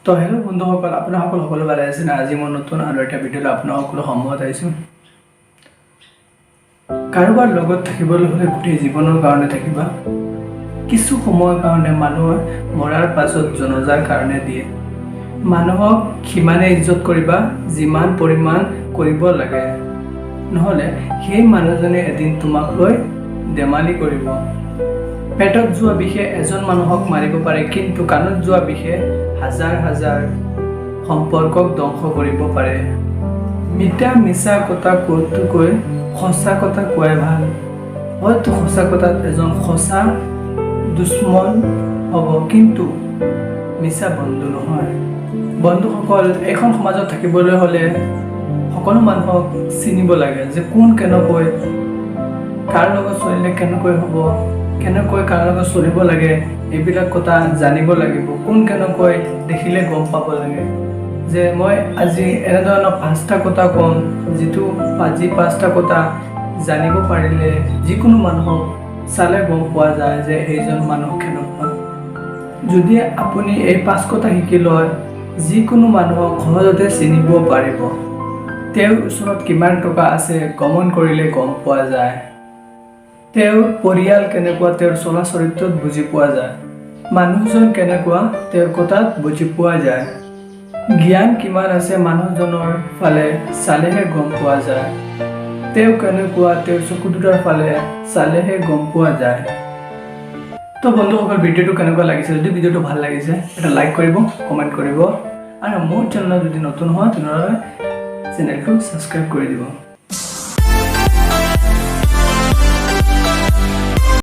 তো হেল্ল' বন্ধুসকল, আপোনাসকল সকলো ভালে আছে? আজি মই নতুন আৰু এটা ভিডিঅ'লৈ আপোনাসকলৰ সন্মুখত আহিছোঁ। কাৰোবাৰ লগত থাকিবলৈ হ'লে গোটেই জীৱনৰ কাৰণে থাকিবা। কিছু সময়ৰ কাৰণে মানুহে মৰাৰ পাছত জনজাৰ কাৰণে দিয়ে। মানুহক সিমানে ইজ্জত কৰিবা যিমান পৰিমাণ কৰিব লাগে, নহ'লে সেই মানুহজনে এদিন তোমাক লৈ ধেমালি কৰিব। পেটত যোৱা বিষে এজন মানুহক মাৰিব পাৰে, কিন্তু কাণত যোৱা বিষে হাজাৰ হাজাৰ সম্পৰ্কক ধ্বংস কৰিব পাৰে। মিঠা মিছা কথা কোৱাতকৈ সঁচা কথা কোৱাই ভাল। হয়তো সঁচা কথাত এজন সঁচা দুশ্মন হ'ব, কিন্তু মিছা বন্ধু নহয়। বন্ধুসকল, এইখন সমাজত থাকিবলৈ হ'লে সকলো মানুহক চিনিব লাগে যে কোন কেনেকৈ, কাৰ লগত চলিলে কেনেকৈ হ'ব, কেনেকৈ কাৰ লগত চলিব লাগে, এইবিলাক কথা জানিব লাগিব। কোন কেনেকৈ দেখিলে গম পাব লাগে যে মই আজি এনেধৰণৰ পাঁচটা কথা ক'ম, যিটো যি পাঁচটা কথা জানিব পাৰিলে যিকোনো মানুহক চালে গম পোৱা যায় যে এইজন মানুহ কেনেকুৱা। যদি আপুনি এই পাঁচ কথা শিকি লয়, যিকোনো মানুহক সহজতে চিনিব পাৰিব। তেওঁৰ ওচৰত কিমান টকা আছে গমন কৰিলে গম পোৱা যায়। তেওঁৰ পৰিয়াল কেনেকুৱা, তেওঁৰ চলা চৰিত্ৰত বুজি পোৱা যায়। মানুহজন কেনেকুৱা, তেওঁৰ কথাত বুজি পোৱা যায়। জ্ঞান কিমান আছে মানুহজনৰ ফালে চালেহে গম পোৱা যায়। তেওঁ কেনেকুৱা, তেওঁৰ চকু দুটাৰ ফালে চালেহে গম পোৱা যায়। তো বন্ধুসকল, ভিডিঅ'টো কেনেকুৱা লাগিছে? যদি ভিডিঅ'টো ভাল লাগিছে, এটা লাইক কৰিব, কমেণ্ট কৰিব আৰু মোৰ চেনেলত যদি নতুন হয়, তেনেহ'লে চেনেলটো ছাবস্ক্ৰাইব কৰি দিব।